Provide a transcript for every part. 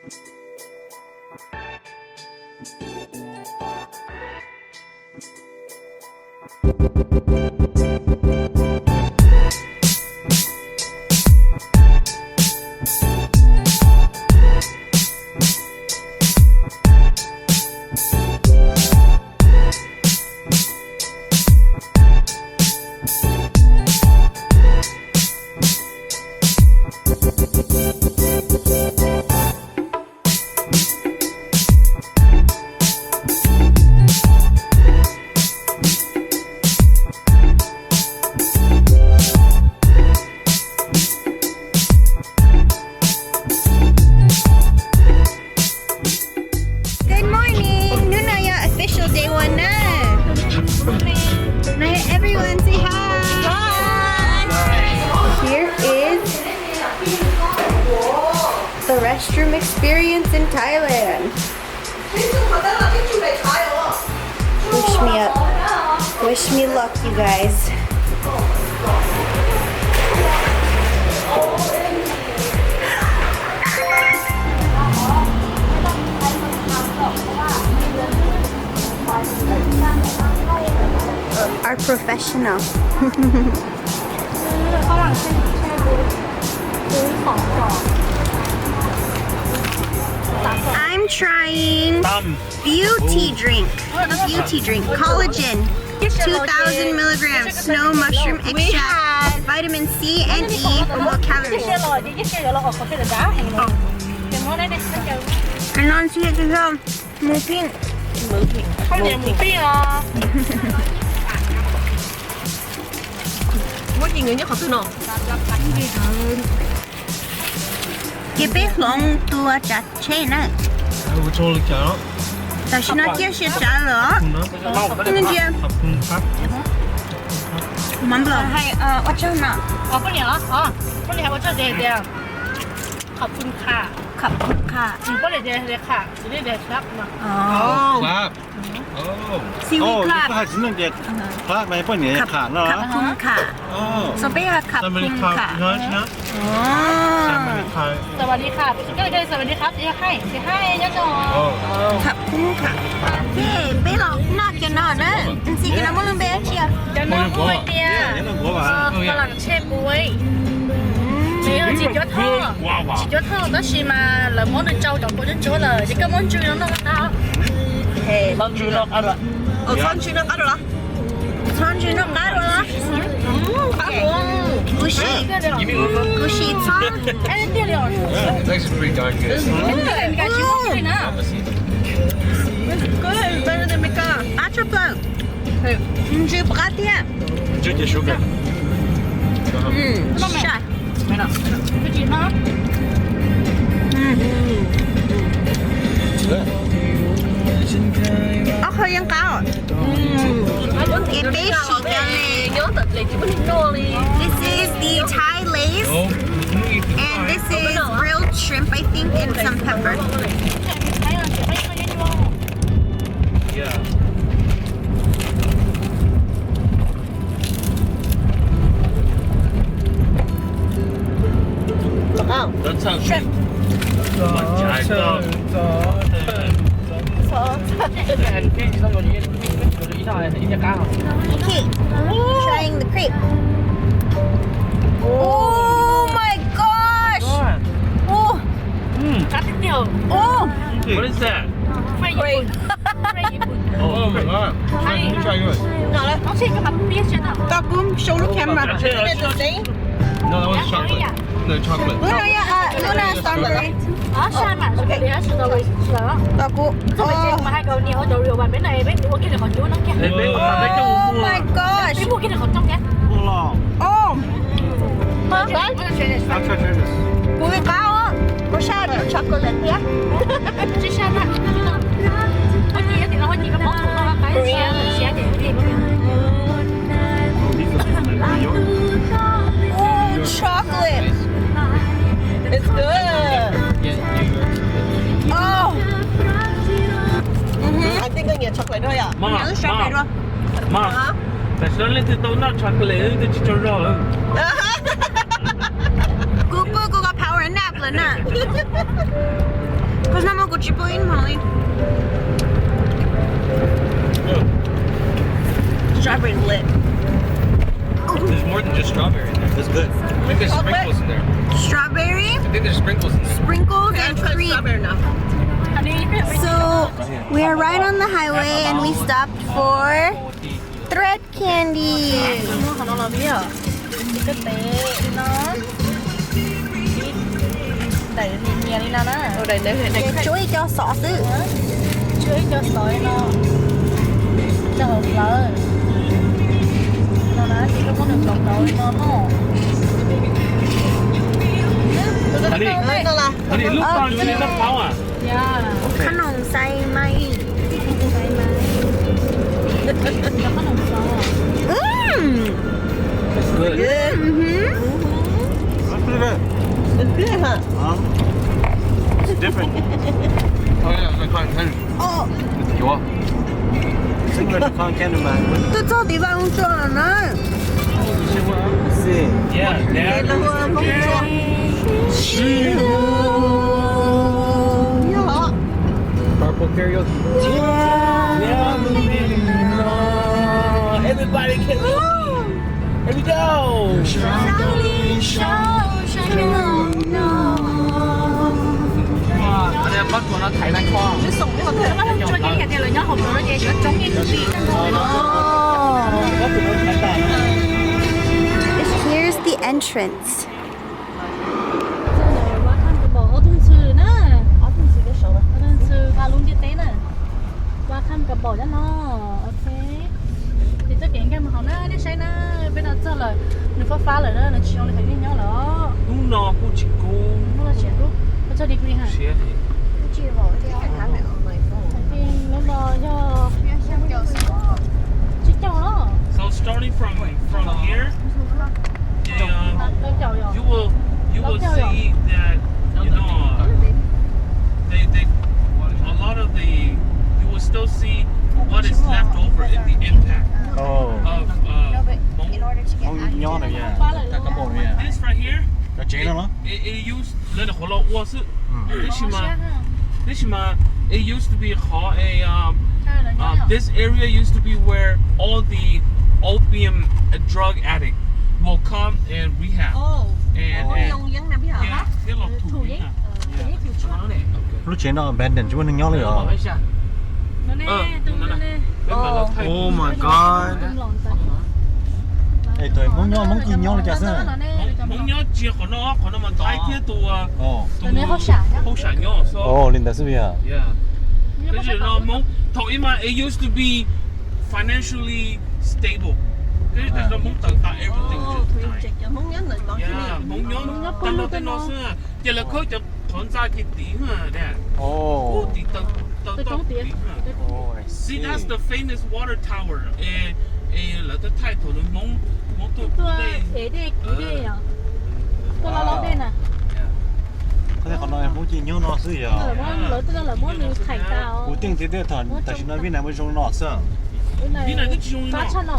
Good morning. Hnub no yog official day one na. Let everyone say hi. Here is the restroom experience in Thailand. Wish me up. Wish me luck, you guys. Are professional. I'm trying beauty drink. Beauty drink. Collagen. Two thousand milligrams. Snow mushroom extract. Vitamin C and E. Low calories. Mus pheej. Mus pheej os. Muab ci nkawd nyob qhov twg no? Ces peb hloov tua tsav tsheb na. Tam sim no ciaj sia tsav lawm os. Ntsia. Mov nplaum. Ua tsaug no. Khab phum qha. Khab phum qha. Seaweed crab. Khab phum qha. Xov peb yog khab phum qha. สวัสดีค่ะ ก็เลย สวัสดีครับ จะให้ จะให้ nhớ cho. Khab phum qha. Ces peb los noj cov no na. Ntxim ces no muaj lub npe dab tsi os? Cov no hu tias ฝรั่งเศส บ๊วย. Nws yog txiv cuab thoj, txiv cuab thoj tab sis mas lawv muab nws tsau cov kua ntsuab ntsuab lawm ces koj muab ntsw no noj tau. Txhob ntsw noj qab. Txhob ntsw noj qab dua los? Txhob ntsw noj qab dua los? Kuv sim, kuv sim txhob. It's actually pretty darn good. It's good, better than Mecca. Qab tshaj plaws. Ntsw puas qab thiab? Ntsw ces sugar. Sai. Ob qho yeej qab. Ces peb sim cov li. This is the Thai Lay's, and this is grilled shrimp, I think, and some pepper. Okay, trying the crepe. Oh my gosh! Oh, oh. What is that? Crepe. Oh my god. Try yours. Koj kub show lub camera. No, that one's chocolate. No, chocolate. Lub no yog, lub no strawberry. Koj kub. Oh my gosh. Oh. I'll try, try this. Kuv li qab os, kuv saj chocolate thiab. Oh, chocolate. It's good. Oh. I think I need chocolate. Oh, yeah. Mom, mom. Tam sim no leej twg tau noj chocolate leej twg tsis tsaug zog lawm. Kuv pw kuv ko power nap lawm na. Cause no me gustó, Molly. Strawberry lit. There's more than just strawberry in there. That's good. I think there's sprinkles in there. Strawberry, I think there's sprinkles in there. Sprinkles and cream. So we are right on the highway and we stopped for thread candy. Muaj qhov no los vim yog ib teb no, ib daim nias nias li no na. Tsuab ib co xov xwb. Tsuab ib co xov li no rau hauv plawv. No na ces koj muab nws kauv kauv li no no. Honey, look on the top. Khab noom xais maiv. Khab noom xov. Mm. It's good. Good. Mm-hmm. That's pretty good. It's good, huh? Huh? It's different. Oh yeah, it's like cotton candy. Oh. It's similar to cotton candy, man. Twb txog tim vaj loog tsuag lawm na. Sí. Yeah, yeah. Purple karaoke. Yeah. Everybody can. Here we go. Here's the entrance. Ob tug ntxhw na, ob tug ntxhw vaj loog ntiaj teb na. Welcome ka npaum nyob no. Ok. Ces txoj kev nkag mus hauv na, nej saib na, peb no txog lawm, nws fab fab lawm na, nws tsis zoo li thaum nej nyob lawm. Hnub no kuj tsis kub. Hnub no tsis kub, txog degree ha. Hnub no yog tsib caug los. So starting from from here, you will you will see that you know uh, they they a lot of the you will still see what is left over in the impact of uh, Hmoob nyob no, yeah. This right here, cov tsev no los, it, it used lawv nyuam qhuav los ua xwb. Tab sis mas, tab sis mas it used to be qhov a um, um, this area used to be where all the opium drug addict will come and rehab. And, and yeah, thiab los thum yeeb na. Lub tsev no abandon tsis muaj neeg nyob li os. Oh my God. Es tus Hmoob nyob, Hmoob cia li nyob li cas xwb? Hmoob nyob tsis yog qhov no, qhov no mas Thaib thiab tus, tus hauj sam nyob. Ua li ntawd xwb yog. Tab sis no Hmoob thaum ub mas it used to be financially stable. Tab sis tam sim no Hmoob tawm tas everything. Hmoob nyob tag nrho tej no xwb. Ces lawv khawb cov qhov ntxa ces tim na, tim taw, taw toj tim. See, that's the famous water tower. Es, es lawv twb thaij thaum lawv Hmoob, Hmoob tuaj ev dej, kuv dej, tuaj lau lau dej na. Qhov no Hmoob cia li nyob no xwb yog. Lawv twb muab nws thaij tas. Kuv tij tias thaum tam sim no Vib Nais muaj zoo no xwb. Vib Nais twb tsis zoo li no. Fab tshaj no.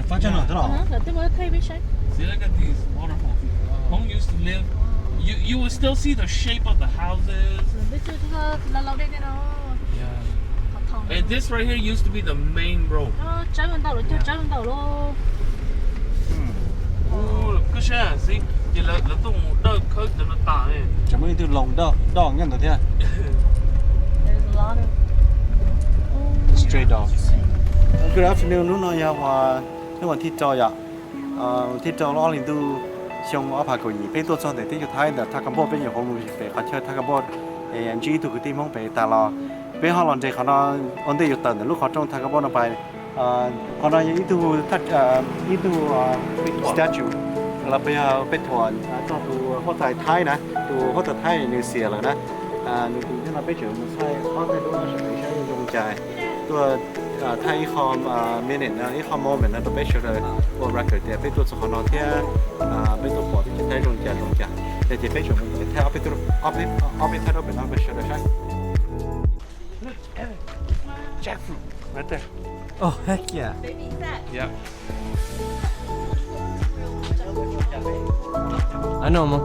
Fab tshaj no thiab los. Lawv twb muab thaij peb saib. See, look at these waterfalls. Hmoob used to live. You you will still see the shape of the houses. Lau lau dej tej no. Yeah. And this right here used to be the main road. Tsawb ntau lawm, cog tsawb ntau lawm. Koj saib xwb, ces lawv tuaj mus dawj khawb cov no tas. Tseem muaj ib tug loos doj nyob ntawd thiab. Stray dogs. Good afternoon, hnub no yog hnub vas thib rau yom. Thib rau lub ob hlis ntuj xyoo ob phav kaum yim, peb tuaj txog ntawm teb chaws Thaib ntawm Tha Kab Npauj, peb nyuam qhuav mus pem qhov chaw Tha Kab Npauj, es ntsib ib tug kwv tij Hmoob pem tas los. Peb ho los nres qhov no ua ntej yuav tawm ntawm lub qhov rooj Tha Kab Npauj no pais. Qhov no yog ib tug, ib tug statue los peb, peb thuam txog tus huab tais Thaib na, tus huab tais Thaib nws xiam lawm na. Nws tus thiab no peb tseem mus thaij ob peb lub no sawv daws saib zoo cas. Tuaj thaij ib qho minute no, ib qho moment no rau peb sawv daws ua record tias peb tuaj txog qhov no thiab peb tuaj pom teb chaws Thaib zoo cas zoo cas. Yog ces peb tseem mus thaij ob peb, ob peb thaij rau pem no rau peb sawv daws saib. Jackfruit right there. Oh, heck yeah. Baby fat. Yeah. I know, Mom.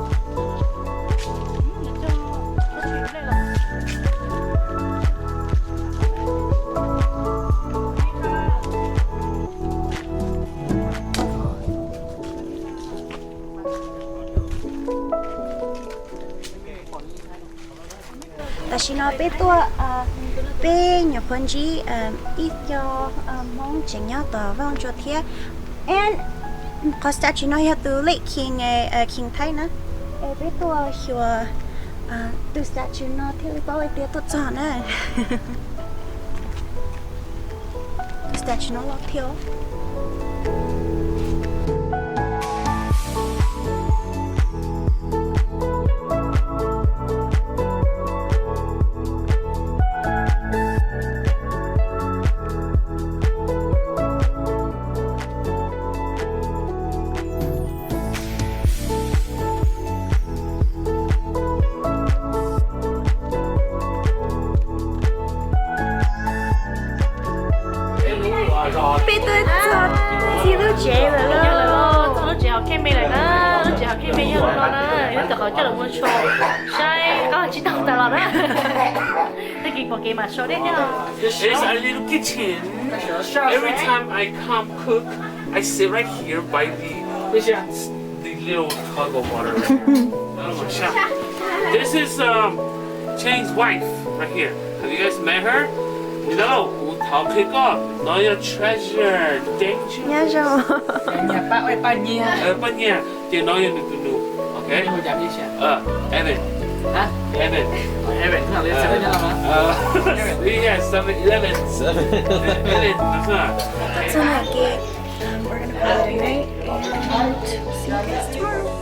Tam sim no peb tuaj, peb nyuam qhuav ntsib ib co Hmoob tseem nyob tom Vaj Loog Tsua thiab. And qhov statue no yog tus late king, king Thaib na. Es peb tuaj xyuas tus statue no thiaj li paub hais tias tuaj txog na. Tus statue no loj thiab. Peb tuaj txog txij lub tsev lawm lauj. Txog lub tsev hauv Kheej Me lawm na, lub tsev hauv Kheej Me yog no na, yog tom qhov coj lawv mus tshua saib qab tsis tau tas los na. Tag kis pom kev mam sau dej thiab. It's a little kitchen. Every time I come cook, I sit right here by the, the little tub of water. This is um, Chang's wife right here. Have you guys met her? No, kuv thov qhia koj, no yog treasure, danger. Nyob zoo. Paj nyiag, ces no yog nws tus nus. Ok. Evan. Evan. Evan. Yes, seven eleven. Evan. Txog na, okay. Um, we're gonna call it a night and see you guys tomorrow.